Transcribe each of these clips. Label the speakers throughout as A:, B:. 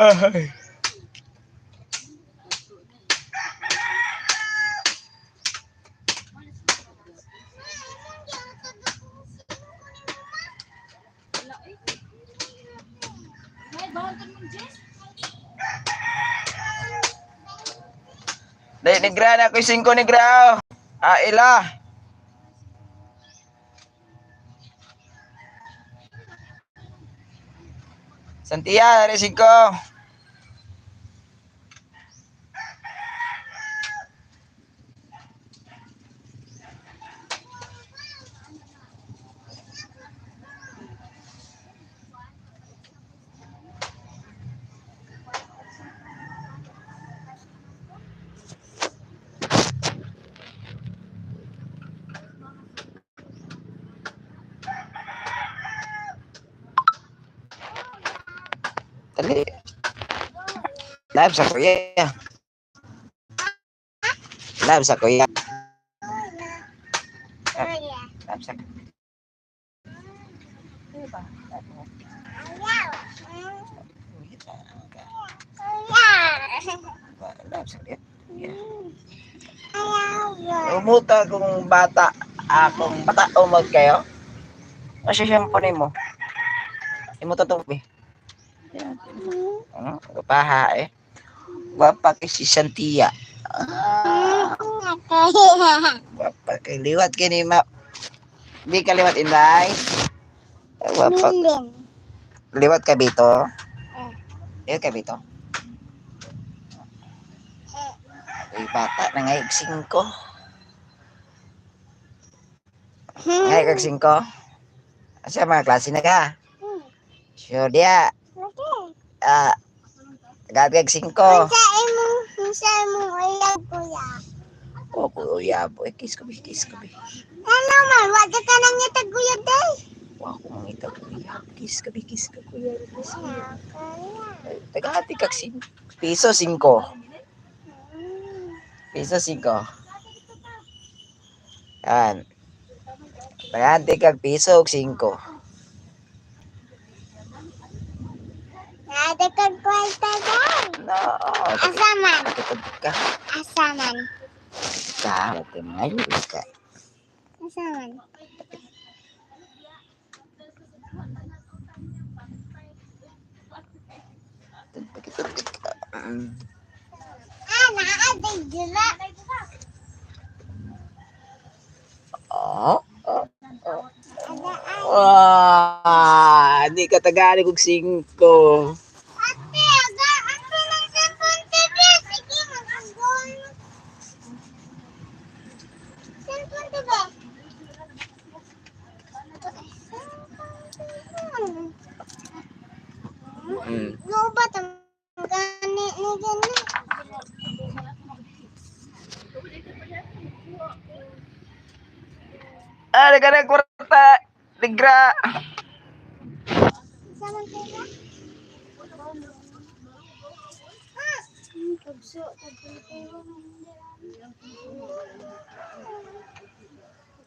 A: Ay. Dai negra na ko 5 negra. Oh. Ah, ila. Santia, ari 5. Dali. Live sa kuya. Live sa kuya. Live sa. Live sa kuya. Umuta kung bata, akong bata umag kayo. Masya siyang mo. Imo to eh. Ano? Paha eh. Gwapa kay si Santia. Ah, gwapa kay liwat kini ma. Di ka liwat, Inday. Gwapa. Liwat ka bito. Liwat ka bito. Uy, bata na ngay 5. Ngay kag 5. Asa mga klase na ka? Sure dia. Ah, gagag 5.
B: Unsa imong uyab, kuya?
A: Oh, kuya, boy, kiss ko, kiss ko.
B: Ano man, wa ka nang ngitag uyab day.
A: Wa ko mangita kuya. Kiss ka, kiss ka, kuya. Kiss ka. Tagahati kag piso 5. Piso 5. Yan. Tagahati kag piso og 5.
B: Nada kag kwarta day.
A: No.
B: Asa man?
A: Pakitod ka.
B: Asa man?
A: Ka, ate mga ka.
B: Asa man?
A: Pakitod ka.
B: Ah, naa day dira.
A: Oh. Oh.
B: Ada ay.
A: Wah, di ka tagali kog 5.
B: Ate, aga ako ng cellphone TV. Sige, mag-agol. Cellphone TV. Lubat ang gani ni gani.
A: Ah, nagana kwarta. Negra.
B: Sa man kaya? Kabso,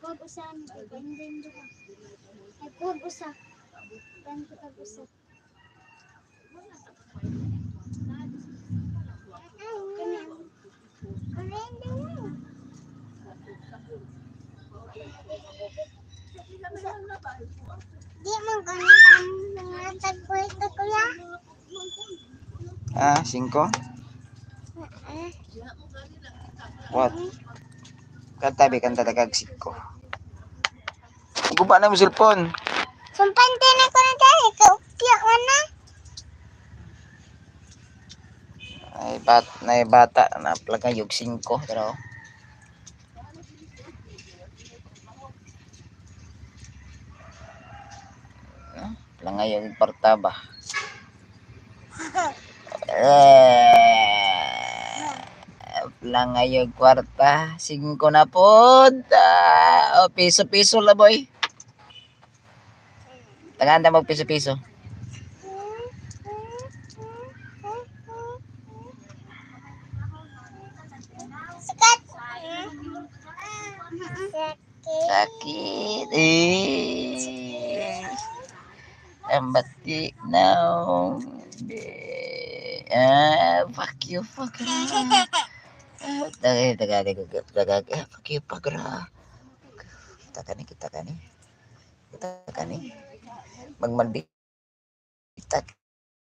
B: Nagkuhag usa, nagkuhag ka. Nagkuhag usa. Ganto kag usa. Di man gani pang mga tagkwento, kuya.
A: Ah, 5. What? Kanta be kanta tagag 5. Guba na mo cellphone.
B: Sumpante na ko na tayo. Kaupya ka na.
A: Ay bat na bata na plaga yug 5 pero Langayog kwarta ba? Eh, langayog kwarta. 5 na pod. Ah, oh, piso-piso la boy. Tagaan mo piso-piso.
B: Sikat. Sakit.
A: Sakit. Eh. Ang bati na. Ah, fuck you, fuck you. Tagay, tagay, tagay, tagay, fuck you, fuck you. Kita ka ni, kita ka ni. Kita ka ni. Magmalbita ka.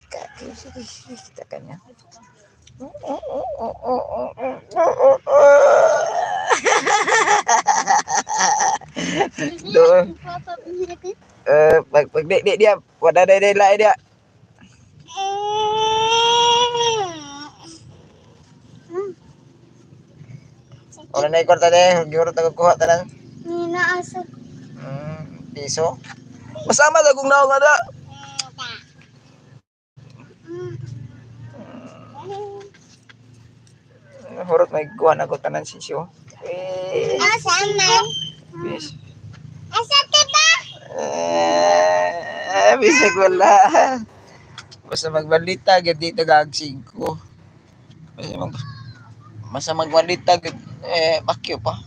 A: Kita ka niya. Do. Eh, pag pag di di dia, wala di di lain dia. Wala na ikor tadi, giuro ta kuha tanan.
B: Nina asa.
A: Piso. Masama dagong naong ada. Hurot may kuha na ko tanan sisyo. Eh,
B: Asa man?
A: bis.
B: Asa tiba?
A: Eh, bisag wala. Basta magbalita gid dito gag 5. Basta mag Basta magbalita gid eh pakyo pa.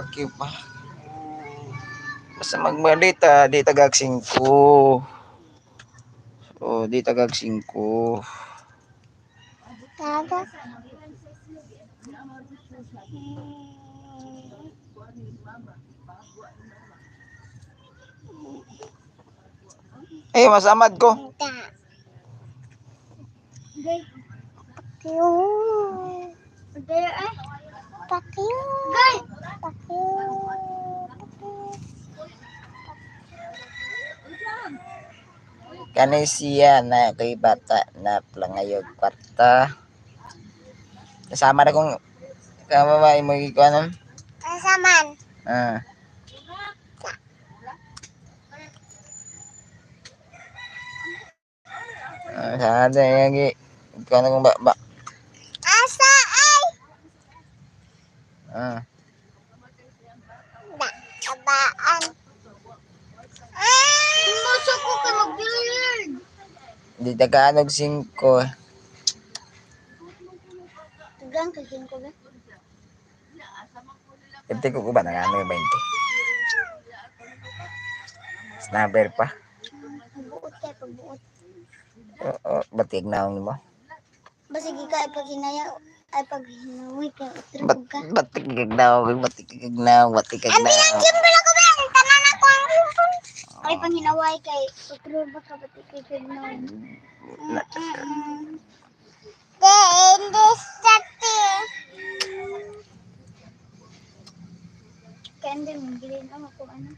A: Pakyo pa. Basta magbalita di tagag 5. Oh, di tagag 5.
B: Taga.
A: Eh, masamad ko.
B: Gay. Pakyo. Gay ay. Pakyo. Gay. Pakyo.
A: Kani siya na kay bata na plangayog kwarta. Kasama na kong kama ba mo gikuanon?
B: Asa man?
A: Ah. Ah, sa yung kuano kong ba, ba.
B: Asa ay?
A: Ah.
B: Da. Abaan. Ah! Masa ko kay magbilin.
A: Di tagaanog 5.
B: Tugang kay ko ba?
A: Hindi ko ba nagano yung 20. Snapper pa.
B: Pagbuot kay pagbuot.
A: Oo, batig na mo.
B: Basig ka ay paghinaya ay paghinawi kay utro
A: Bat
B: ka.
A: batig na, batig na, batig
B: Ang
A: na.
B: bilang gimbal ko ba? Tanan ako ang gimbal. Ay panghinaway kay utro ba ka batik kay kagnaw. Kaya hindi mo bilin ang ako ano.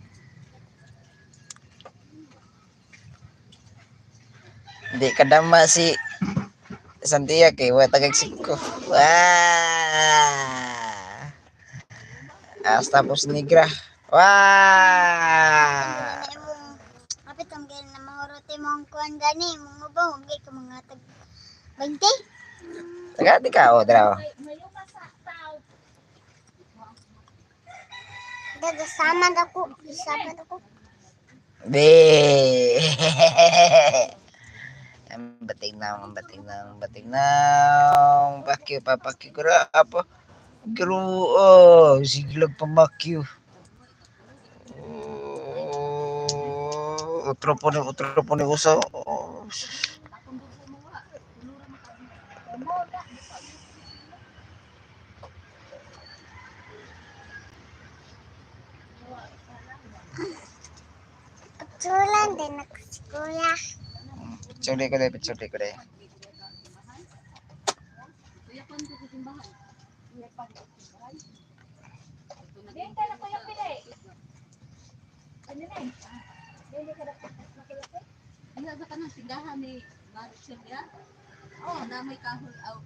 A: Di kadama si Santiago kay wa tagag 5. Wah. As tapos nigra. Wah.
B: Kapit ang gil na mahurot imong kuan gani mong ubaw gay ka mga tag 20.
A: Taga di ka o draw.
B: Dagasama ako, isama ako.
A: Be. Ang batig na, ang batig na, ang batig na. Pakyo pa, pakyo ko ra apa. Pero, oh, siglag pa makyo. Oh, otro po ni usa. Oh.
B: Pagsulan din ako si kuya.
A: Picture ko deh, picture ko deh.
C: Ano sa kanang tindahan ni Maricel ya? Oh, na may kahoy aw.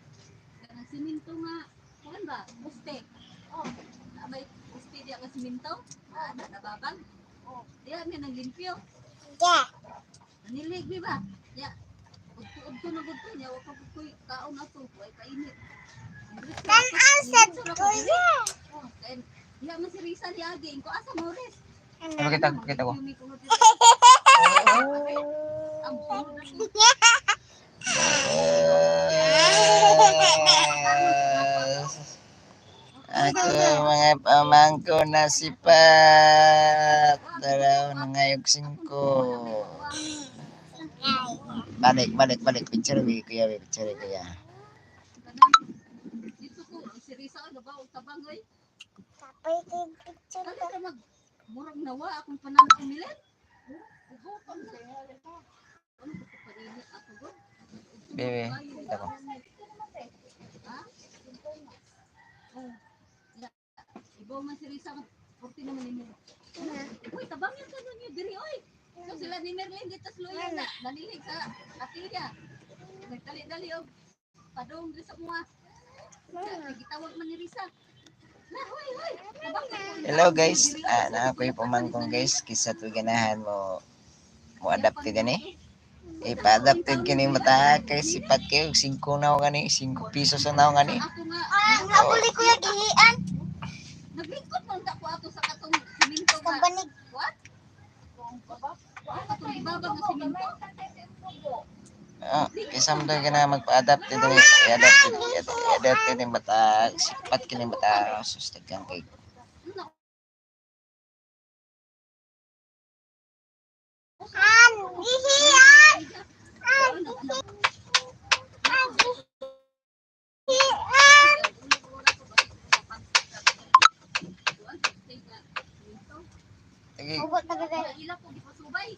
C: Kanang siminto nga. Kuan ba? Poste. Oh, na may poste diya nga siminto. Na nababag. Oh, diya mi nang limpyo.
B: Yeah.
C: Nanilig mi ba? Ya. Udto na gud niya wa pa koy kaon ato, way kainit.
B: Tan-aw sa kuya.
C: Oh, kay diya man si Risa niagi ko asa mo res.
A: Ay, pakita, pakita ko.
C: Ang puno na ko.
A: Ako mga pamangko na sipat. Dalaw na ngayog 5. Balik, balik, balik. Picture wi kuya, wi picture kuya.
C: Kanang dito ko ang si Risa ay gabaw og tabang oy.
B: Kapay kay picture
C: Kali
B: ka.
C: ka mag murag nawa akong pananaw milen. Ugo pa mo. Ano ko painit ako go?
A: Bebe, ako.
C: Ha? Oh. Ya. Ibaw man si Risa forty naman nimo. Uy, tabang yung kanon niyo diri oy. So sila ni Merlin dito sa luya na nanilig sa atilya. Nagdali-dali og padong diri sa mga. Gitawag man ni Risa. Na, hoy, hoy. Tabang na ko.
A: Hello guys, ah, na ako yung pamangkong guys, kisa tuwi ganahan mo mo adapted ani. Ipa-adapted kini mata kay sipat kayo, 5 na ako gani, 5 pesos na ako gani.
C: Ako nga,
B: Ah, nabuli kuya gihian.
C: naglingkod man ta ko ato sa katong simento nga.
B: Kabanig.
C: What? Katong ibabang nga simento.
A: Ah, kaysa mo tayo ganahan magpa-adapted ani, i-adapted, i-adapted ni mata, sipat kini mata, sus daghan kay.
C: Ano?
B: An, gihian. An, an, gihian.
A: Sige,
B: Ugot na bebe.
C: Ila ko gipasubay.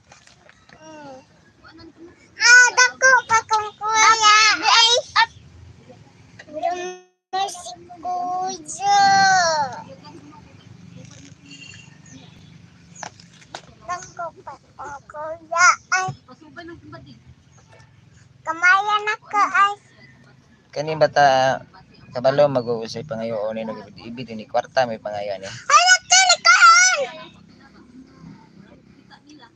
C: Kuanan ko.
B: Ah, dako pa kong kuya. Ay, up. Lumo si kuya. Dako pa kong kuya. Ay,
C: Pasubay ng kumbadi.
B: kamaya na ka ay.
A: kani bata kabalo mag-uusay pangayo ni nag-ibig ni kwarta may pangayo ni.
B: Hala ka ni kaon.
C: Kita nila.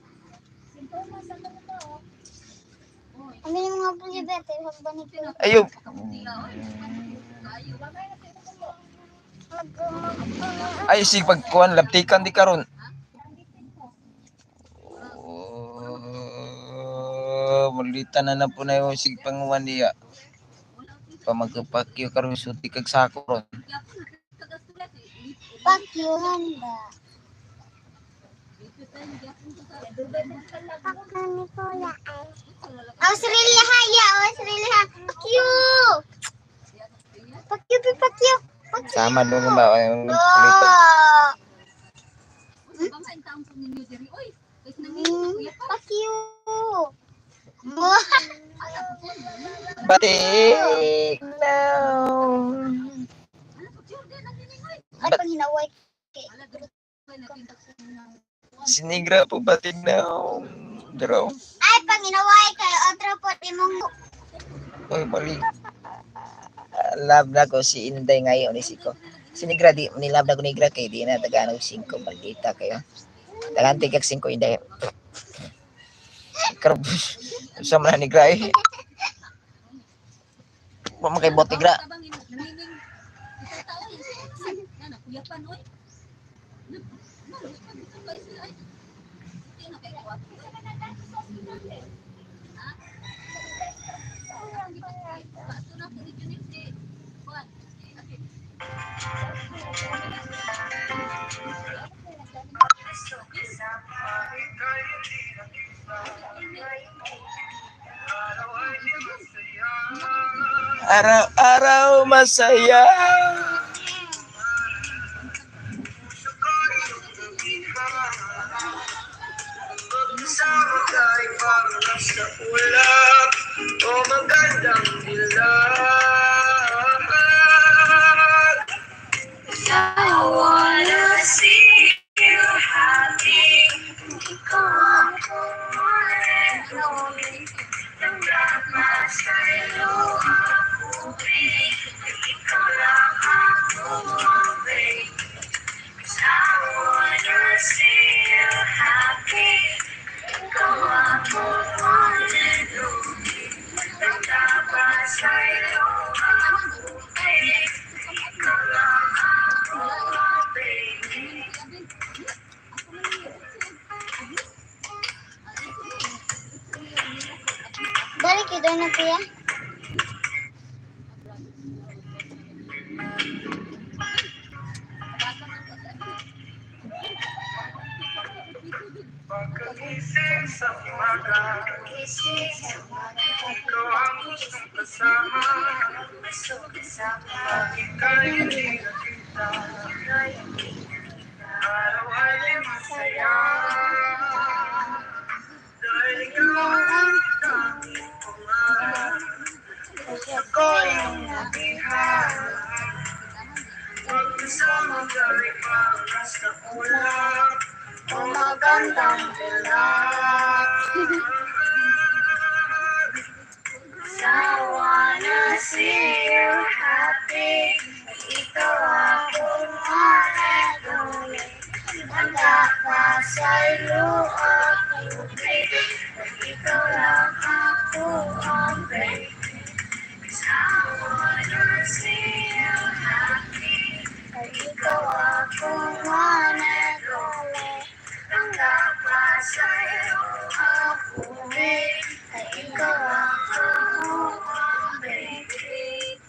B: Ano yung mga pulibete? Pagbanig ko.
A: Ayo.
C: Tila oy. Kayo.
B: Mag-mag.
A: Ay sig pagkuan laptikan di karon. Oh, malita na na po na yung sig panguan niya. Pamagpakyo karon suti kag sako ron.
C: Gyapon nagkagastulat eh.
B: Pakyuhan ba?
C: Dito tayo gyapon ko sa
B: Pakyo ni kuya ay. Australia ha, ya, Australia. Pakyo. Pakyo, pi, pakyo. Pakyo.
A: Sama do ba ay kulito.
B: Oh.
C: Uy, bangka ang taong po ninyo diri oy. Kay nangingin kuya pa.
B: Pakyo.
A: Batik now.
C: Ano ko sure din nangining oy.
B: Ay, pang hinaway.
C: Ala diri natin.
A: Sinigra po batik now. Draw.
B: Ay, pang hinaway kay otro po imong
A: Oy, balik. Love na ko si Inday ngayon ni Siko. Sinigra di ni love na ko nigra kay di na tagaan og 5 maldita kayo. Tagaan tigak 5 Inday. Karon sa man ni Gra eh. Wa man kay bote gra.
C: Tabang nangining ikaw tao. Na kuya pa oy.
A: Araw-araw masaya.
D: Magsama tayo parang nasa ulap o magandang dilag.
E: I wanna see you happy. Ikaw ang one and only. Dapat sa'yo ako, babe. Ikaw lang ako, babe. 'Cause I wanna see you happy. Ikaw ang one and only. Dapat sa'yo ako, babe. Ikaw lang ako, babe.
B: Balik ito na kuya.
D: Pagkagising Paggising sa umaga, ikaw ang gustong kasama. Pag ika'y hindi nakita, araw ay di masaya. Dahil ikaw ang tanging pangarap, ako'y iyong mabihat. Magkasama ka'y parang nasa ulap o magandang dilag.
E: I wanna see you happy. Ikaw akong only. Handa pa sa iyo ako, baby. Ikaw lang ako ang baby. 'Cause I wanna see you happy. Ikaw akong one and only. Handa pa sa iyo ako, baby. Ikaw ako ang baby.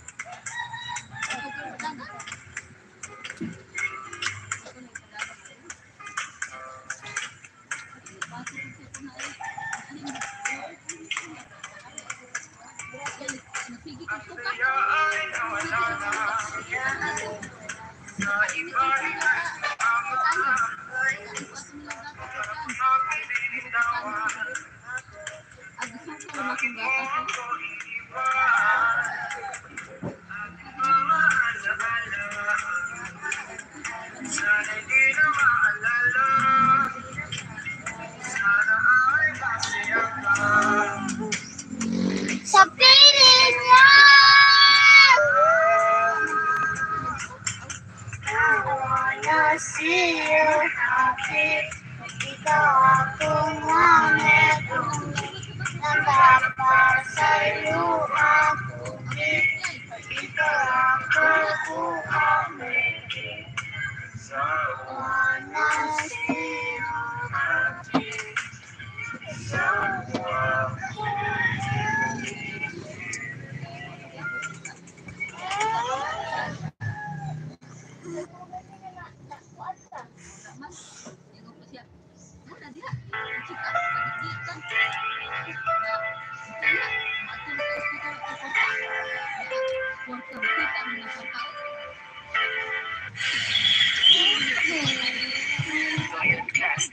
D: Ang saya ay nawala na, sa iba ika'y sumama. Sarap na kong binitawan, bakit mo ako iniwan? Ating mga alaala, sana'y di na maalala. Sana ay masaya ka.
B: Sa piling niya!
E: I wanna see you happy. Ikaw akong one and only. Handa pa sa iyo ako, baby. Ikaw ako ang baby. Wanna see you happy.
D: So yun, class,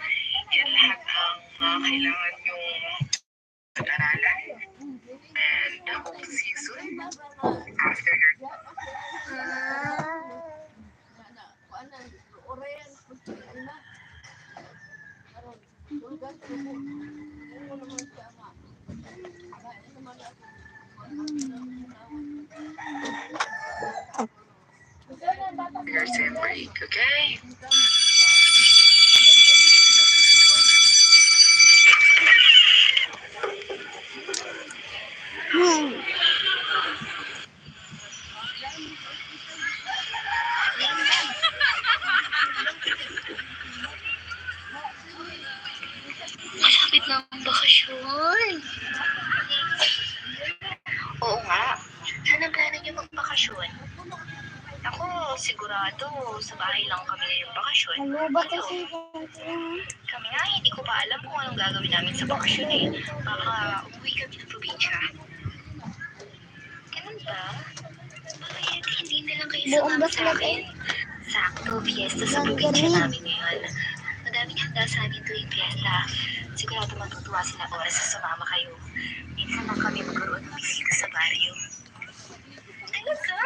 D: yan lahat ang mga kailangan nyong pag-aralan. And I hope to see you soon after your sem break, okay?
E: Malapit na ang bakasyon. Oo nga. Saan ang plano niyo magbakasyon? Ako, sigurado, sa bahay lang kami ngayong bakasyon.
B: Ano ba
E: Kayo?
B: kasi?
E: Kami nga, hindi ko pa alam kung anong gagawin namin sa bakasyon eh. Baka umuwi kami ng probinsya. Ganun ba? Bakit hindi na lang kayo
B: Buong
E: sumama sa
B: bakla
E: akin? Sakto, fiesta sa
B: Ang
E: probinsya
B: galing.
E: namin ngayon. Madaming handa sa amin tuwing fiesta. Sigurado matutuwa sila oras sa sumama kayo. Minsan lang kami magkaroon ng bisita sa baryo. Talaga?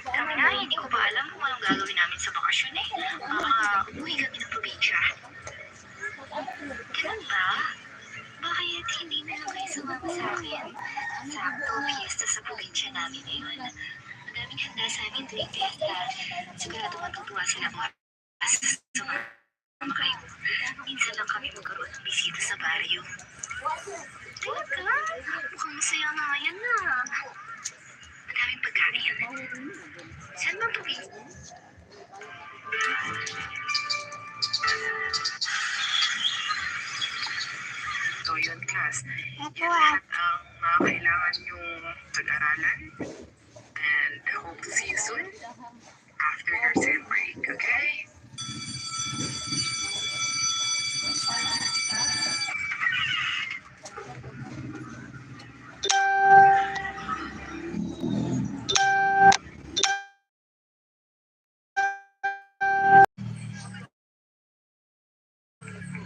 E: Kami nga, hindi ko pa alam kung anong gagawin namin sa bakasyon eh. Baka umuwi kami ng probinsya. Ganun ba? Bakit hindi na lang kayo sumama sa akin? Sakto, fiesta sa probinsya namin ngayon. Madaming handa sa amin tuwing fiesta. Sigurado matutuwa sila oras sumama kayo. Minsan lang kami magkaroon ng bisita sa baryo. Talaga? Mukhang masaya nga yan ah. Madaming pagkain. Saan ba probinsya?
D: So yun, class,
B: Ako
D: yan
B: ah.
D: lahat ang mga kailangan nyong pag-aralan. And I hope to see you soon after your sem break, okay?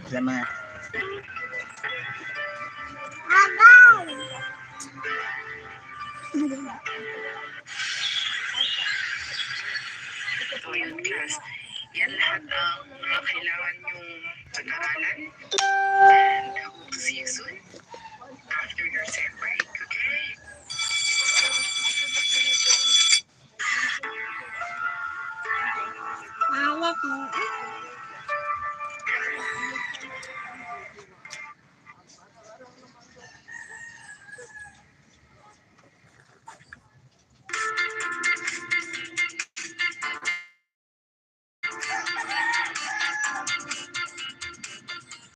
A: Salamat.
B: Agay!
D: So yun, class, yan lahat ang mga kailangan nyong pag-aralan. And I hope to see you soon.